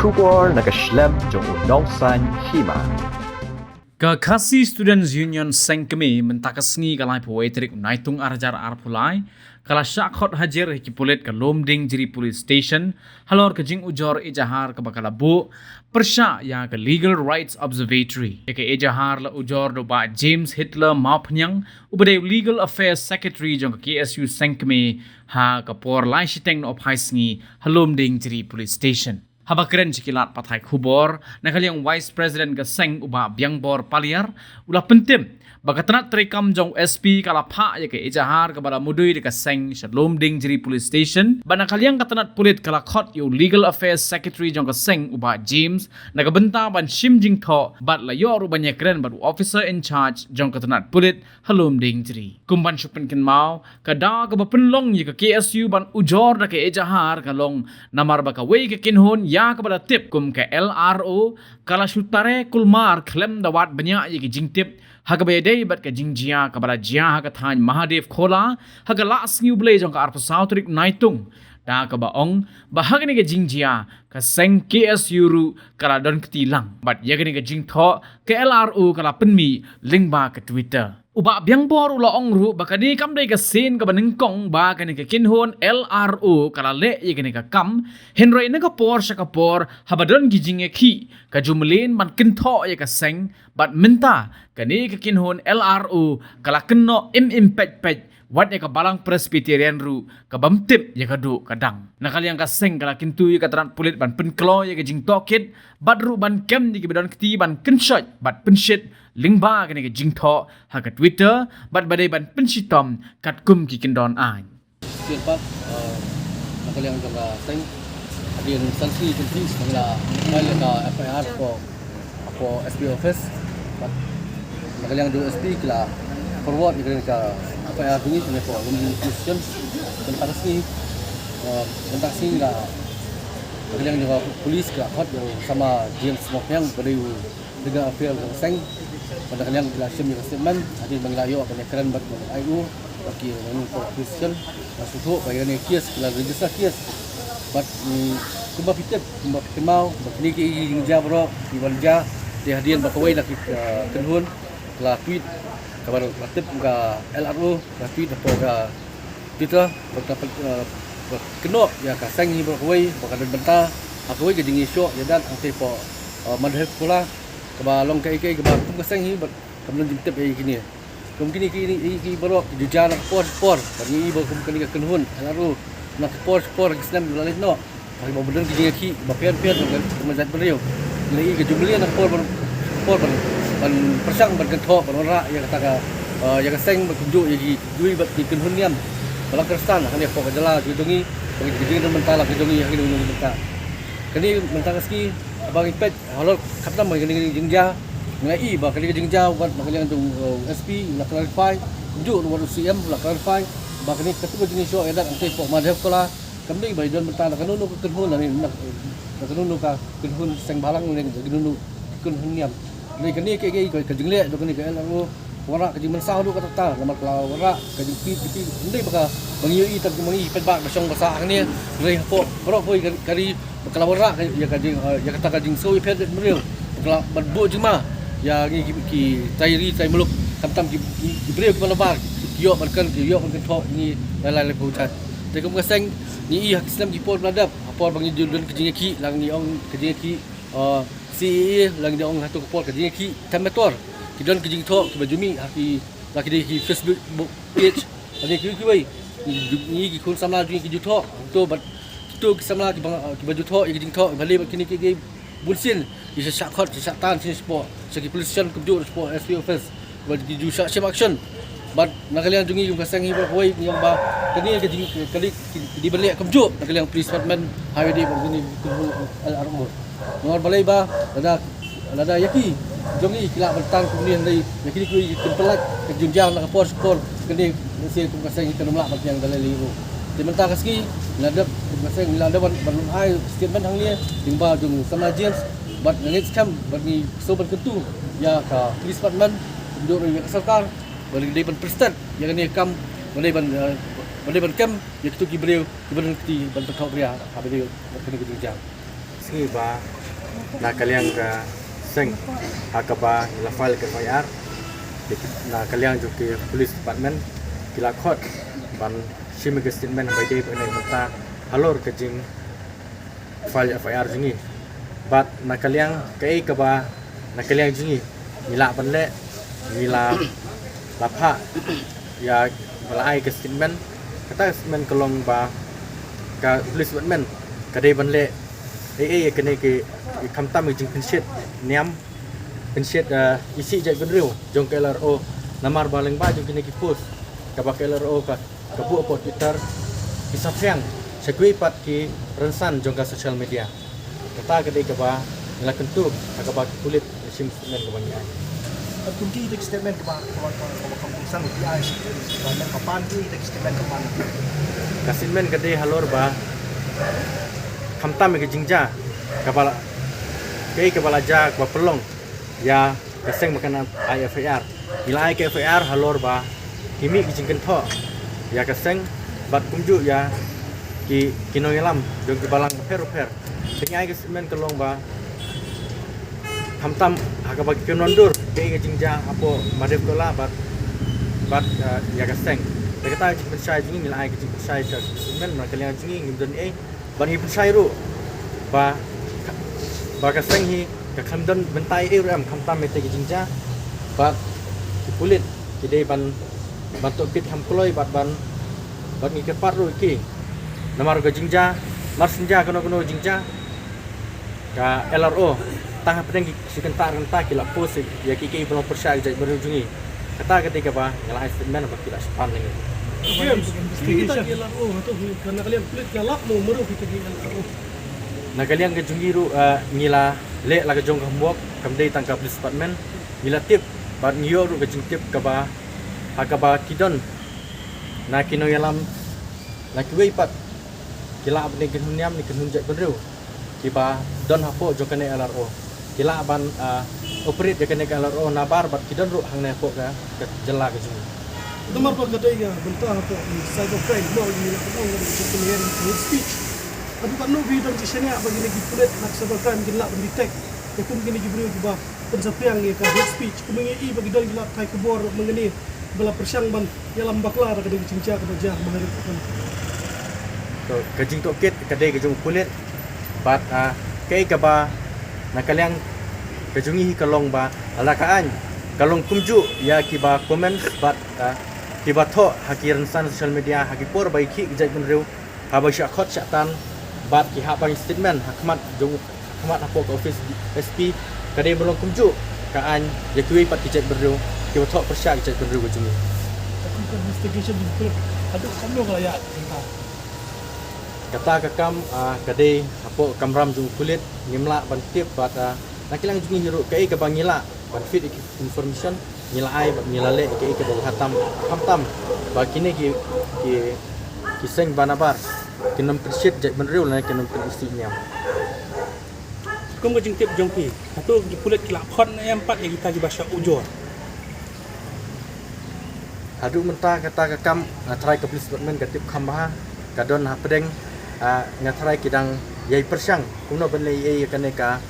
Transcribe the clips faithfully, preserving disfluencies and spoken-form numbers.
Khubor na ka shlem jong u Nongsaiñ Hima. Ka Khasi Students Union Seng Kmie mynta ka sngi ka laiphew wei tarik u Naitung ar hajar arphew lai ka la shah khot hajir ha ki pulit ka Lumdiengjri Police Station halor ka jingujor ejahar kaba ka la buh pyrshah ïa ka Legal Rights Observatory. Ïa ka ejahar la ujor da u Bah James Hitler Mawphniang uba dei u Legal Affairs Secretary jong ka K S U Seng Kmie ha ka por lai shiteng na u phai sngi ha Lumdiengjri Police Station. Haba kren sha ki lad pathai khubor na ka liang Vice President ka seng u Bah Biangbor Paliar u la pyntip ba ka tnat treikam jong u S P ka la phah ïa ka ejahar kaba la mudui da ka seng sha Lumdiengjri Police Station bad na ka liang ka tnat pulit ka la khot ïa u Legal Affairs Secretary jong ka seng u Bah James na ka bynta ban shim jingthoh bad la ïoh ruh ban ïakren bad u officer in charge jong ka tnat pulit ha Lumdiengjri. Kum ban shu pynkynmaw, ka daw kaba pynlong ïa ka K S U ban ujor da ka ejahar ka long namar ba kawei ka kynhun ïa kaba la tip kum ka L R O ka la shu tare kulmar khlem da wad bniah ïa ka jingtip ha kaba ïadei bad ka jingjia kaba la jia ha ka thaiñ Mahadev Khola ha ka Lah Sngi U Blei jong ka arphew saw tarik Naitung. Da kaba ong ba ha kane ka jingjia ka seng K S U ruh ka la don kti lang bad ïa kane ka jingthoh ka L R O ka la pynmih lyngba ka Twitter. U Bah Biangbor u la ong ruh ba kane kam dei ka sien kaba nyngkong ba kane ka kynhun L R O ka la leh ïa kane ka kam, hynrei na ka por sha ka por haba don ki jingïakhih ka ju mlien ban kynthoh ïa ka seng bad mynta kane ka kynhun L R O ka la kynnoh im im peit peit wat ïa ka Balang Presbyterian ruh ka bym tip ïa ka duh ka dang. Na ka liang ka seng ka la kyntu ïa ka tnat pulit ban pynkloi ïa ka jingtohkit bad ruh ban kem ïa kiba don kti ban kynshoit bad pynshit lyngba kane ka jingthoh ha ka Twitter bad ba dei ban pynshitom katkum ki kyndon aiñ. Sien pat, eh, na ka liang jong ka seng hadien san sngi kynti ngi la file ïa ka F I R ko ko S P office. Bad na ka liang jong S P ki la forward ïa ka F I R jong ngi ne ko Lumdiengjri Police Station. Mynta ka sngi, eh, mynta ka sngi la na ka liang jong ka police ki la khot ïa u samla James Mawphniang ba dei u Legal Affairs ka seng. Bad na ka liang ki la shim ïa ka statement hadien ba ngi la ïoh ban ïakren bad u I O bad ki nongïalam ka police station. Nga sngewthuh ba ïa kane ka case ki la register case. Bad, mm, kumba phi tip, kumba phi kynmaw ba kine ki jingjia baroh ki wan jia. Te hadien ba kawei na ki, uh, kynhun la tweet kaba la tip ka L R O, la tweet hapoh ka Twitter ba ka, uh, ba kynnoh ïa ka seng hi baroh kawei ba ka don bynta ha kawei ka jingïashoh ïadat hangtei hapoh, uh, Mahadev Khola. Kaba long kaei kaei kaba kum ka seng hi bad kam don jingtip ïa kine. Kum kine ki, ki, ki baroh ki ju jia na ka por por. Bad ngi i ba kum kane ka kynhun L R O na ka por por ki snem la leit noh. Ba don ki jingïakhih ba pher pher jong ka, jong ka jaitbynriew. Ngi i ka ju mlien na ka por ban, por ban, ban pyrshang ban kynthoh ban wanrah ïa kata ka, eh, ïa ka seng bad kumjuh ïa ki dui bad ki kynhun niam ba la kyrshan ha kane hapoh ka jylla jong ngi. Ba ki jingdon bynta la ka jong ngi ha kane ka bynta. Kane mynta ka sngi ba ngi peit halor khamtam ba kane ka jingjia. Nga i ba kane ka jingjia wat na ka liang jong, uh, S P la clarify, kumjuh ruh wat u C M la clarify ba kane katu ka jingïashoh ïadat hangtei hapoh Mahadev Khola kam dei ba i don bynta na kano kano ka kynhun lane na, na kano kano ka kynhun seng bhalang lane na kano kano ka kynhun niam. Lane kane ka, ka, ka, ka jingleh jong kane ka L R O wanrah ka jingmynsaw haduh katta katta namar ka la wanrah ka jingkit kiti. Ym dei ba ka ba ngi ïohi tang ba ngi peit ba ka shong ba sah hangne. Hynrei hapoh baroh kawei ka, ka ri ba ka la wanrah ka, ïa ka jing, eh, ïa kata ka jingsngew ïapher jaitbynriew. Ba ka la ban buh jingma ïa ngi ki, ki trai ri trai muluk, khamtam ki, ki, ki briew kiba nabar ki ïoh ban kren, ki ïoh ban kynthoh ïa ngi ïa la lai phew jait. Te kum ka seng ngi i ha ki snem ki por ba la dep, ha por ba ngi ju don ka jingïakhih, la ngi ong ka jingïakhih, eh, C A A, la ngi ong hato ka por ka jingïakhih Tamator. Ki don ki jingthoh kiba ju mih ha ki, la ki dei ki Facebook page. Lane kiwei kiwei. Ngi ju, ngi ki khun samla jong ngi ki ju thoh. To bad kito ki samla kiba, kiba ju thoh ïa ki jingthoh, balei bad kine ki, ki bunsien ki shah shah khot, shah shah tan sha, shapoh, sha ki police station kumjuh shapoh S P office. Bad ki ju shah shim action. Bad na ka liang jong ngi kum ka seng hi baroh kawei ngi ong ba kane ka jing, ka dei, ki, ki dei ban leh kumjuh na ka liang police department, ha kaba ïadei bad kine ki kynhun L R O. Namar balei ba lada, lada ïa ki jong ngi ki lah ban tan kumne, hynrei ïa kine kiwei ki pynlait ka jingjia na ka por sha ka por, kane lehse kum ka seng hi kan ym lah ban pdiang da lei lei ruh. Te mynta ka sngi ngi la dep, kum ka seng ngi la dep ban, ban ai statement hangne lyngba jong u samla James. Bad nga ngeit skhem bad ngi sngewbha ban kyntu ïa ka police department kumjuh ruh ïa ka sorkar ba ngi dei ban pynstet ïa kane ka kam, ba dei ban, eh, ba dei ban kem ïa kito ki briew kiba don kti ban pynthoh bria ha ba dei bad kane ka jingjia. Sngi ba na ka liang ka seng ha kaba ngi la file ka F I R, na ka liang jong ki police department ki la khot ban shim ka statement ba dei ba na mynta halor ka jing file F I R jong ngi. Bad na ka liang kaei kaba na ka liang jong ngi ngi lah ban leh, ngi la la phah ïa, ba la ai ka statement. Kata ka statement ka long ba ka police department ka dei ban leh ei ei ïa kane ki, khamtam ki jingpynshit niam, pynshit, eh, isih jaitbynriew jong ka L R O. Namar ba lyngba jong kine ki post kaba ka L R O ka ka buh hapoh Twitter, ki saphriang sha kiwei pat ki rynsan jong ka social media. Kata ka dei kaba ngi la kyntu ha kaba ki pulit ki shim statement kaba ngi ai. Ka kum ki ita ki statement kaba, kaba, kaba, kaba kam kongsan ki ai shi, ba nang ka pan ki ita ki statement ka pan. Ka statement ka dei halor ba khamtam ïa ka jingjia kaba la, kaei kaba la jia kaba pynlong ïa ka seng ba kan ai F I R. Ngi la ai ka F I R halor ba ki mih ki jingkynthoh ïa ka seng bad kumjuh ïa ki, ki nongïalam jong ki balang bapher bapher. Te ngi ai ka statement ka long ba khamtam ha kaba ki kynmaw dur kaei ka jingjia hapoh Mawdew Khola bad, bad, eh, ïa ka seng. Te kata ka jingpynshai jong ngi, ngi la ai ka jingpynshai sha ka statement, na ka liang jong ngi ngim don ei. Bad ngi pynshai ruh ba, ba ka seng hi ka khlem don bynta ei ruh em khamtam ïa kata ka jingjia. Bad ki pulit ki dei ban, ban tohkit kham kloi bad ban, bad ngi kyrpad ruh ïa ki. Namar ka jingjia, mar shen jia kano kano jingjia, ka L R O tang hapdeng ki shi kynta ar kynta ki la post ïa kiei kiei ba long pyrshah ïa ka jaitbynriew jong ngi. Kata ka dei kaba ngi la ai statement ba ki la shah pan lyngngoh. James, kita ki L R O, hato ka na ka liang pulit ka lap mo mero kita ki L R O? Na ka liang ka jong ngi ruh, eh, ngi la leh la ka jong ka homework, kam dei tang ka police department. Ngi la tip bad ngi ïoh ruh ka jingtip kaba, ha kaba ki don na ki nongïalam na kiwei pat ki lah ban ïa kynhun niam ne kynhun jaitbynriew kiba don hapoh jong kane L R O. Ki lah ban, ah, operate ïa kane ka L R O nabar bad ki don ruh hangne hapoh ka, ka jylla ka jong ngi. Namar ba ka dei ka bynta hapoh cyber crime, mo ngi la ka ong ka dei ka hate speech. Haduh katno phi don jingsngewsih ba kine ki pulit na cyber crime kin lah ban detect ïa kum kine ki briew kiba pynsaphriang ïa ka hate speech. Kumne ngi i ba ki don ki lad thait khubor mynne ba la pyrshang ban ïalam bakla da ka dei ka jingjia kaba jia ha Mawdew Khola. To, ka jingtohkit ka dei ka jong u pulit bad, ah, kaei kaba na ka liang ka jong ngi hi ka long ba lada ka aiñ ka long kumjuh ïa kiba comments bad, ah, kiba thoh ha ki rynsan social media ha ki por ba ki khih ki jaitbynriew, haba shah khot shah tan bad ki hap ban statement ha khmat jong, ha khmat hapoh ka office S P, ka dei ban long kumjuh ka aiñ ïa kiwei pat ki jaitbynriew kiba thoh pyrshah ki jaitbynriew ka jong ngi. Ka investigation jong pulit haduh katno ka la ïaid mynta? Kata ka kam, ah, ka dei hapoh kamram jong u pulit, ngim lah ban tip bad, ah, na ka liang jong ngi hi ruh kaei kaba ngi lah ban feed ïa ki information ngi la ai bad ngi la leh ïa kaei kaba khamtam, khamtam ba kine ki, ki, ki seng ba nabar kin ym pynshit jaitbynriew lane kin ym pynisih niam. Kum ka jingtip jong phi, hato ki pulit ki la khot ne em pat ïa kita kiba shah ujor? Haduh mynta kata ka kam nga tharai ka police department ka tip kham bha, ka don hapdeng, ah, nga tharai ki dang ïai pyrshang kumno ban leh ïa kane ka,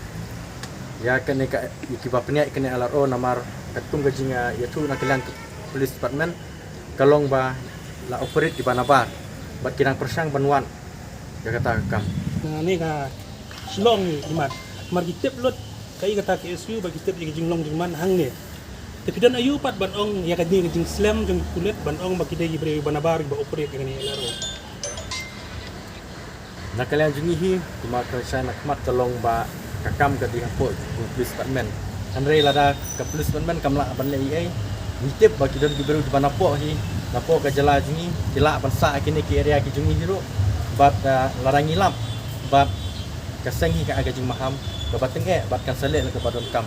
ïa kane ka, ïa kiba pynïaid kane L R O namar katkum ka jing, ah, ïathuh na ka liang ka police department ka long ba la operate kiba nabar bad ki dang pyrshang ban wad ïa kata ka kam. Nga ne ka Shillong i mat. Mar ki tip lut ka i kata ka S U ba ki tip ïa ka jinglong jingman hangne. Te phi don aïu pat ban ong ïa kane ka jingslem jong ki pulit ban ong ba ki dei ki briew ba nabar ba operate ïa kane L R O. Na ka liang jong ngi hi, kumba ka shai na khmat ka long ba ka kam ka dei hapoh jong ka police department. Hynrei lada ka police department kam lah ban leh ei ei, ngi tip ba ki don ki briew kiba napoh hi, napoh ka jylla jong ngi, ki lah ban sah ha kine ki area ki jong ngi hi ruh. Bad, ah, lada ngi lap bad ka seng hi ka ai ka jingmaham kaba tyngeh bad kan sa leh la kaba donkam.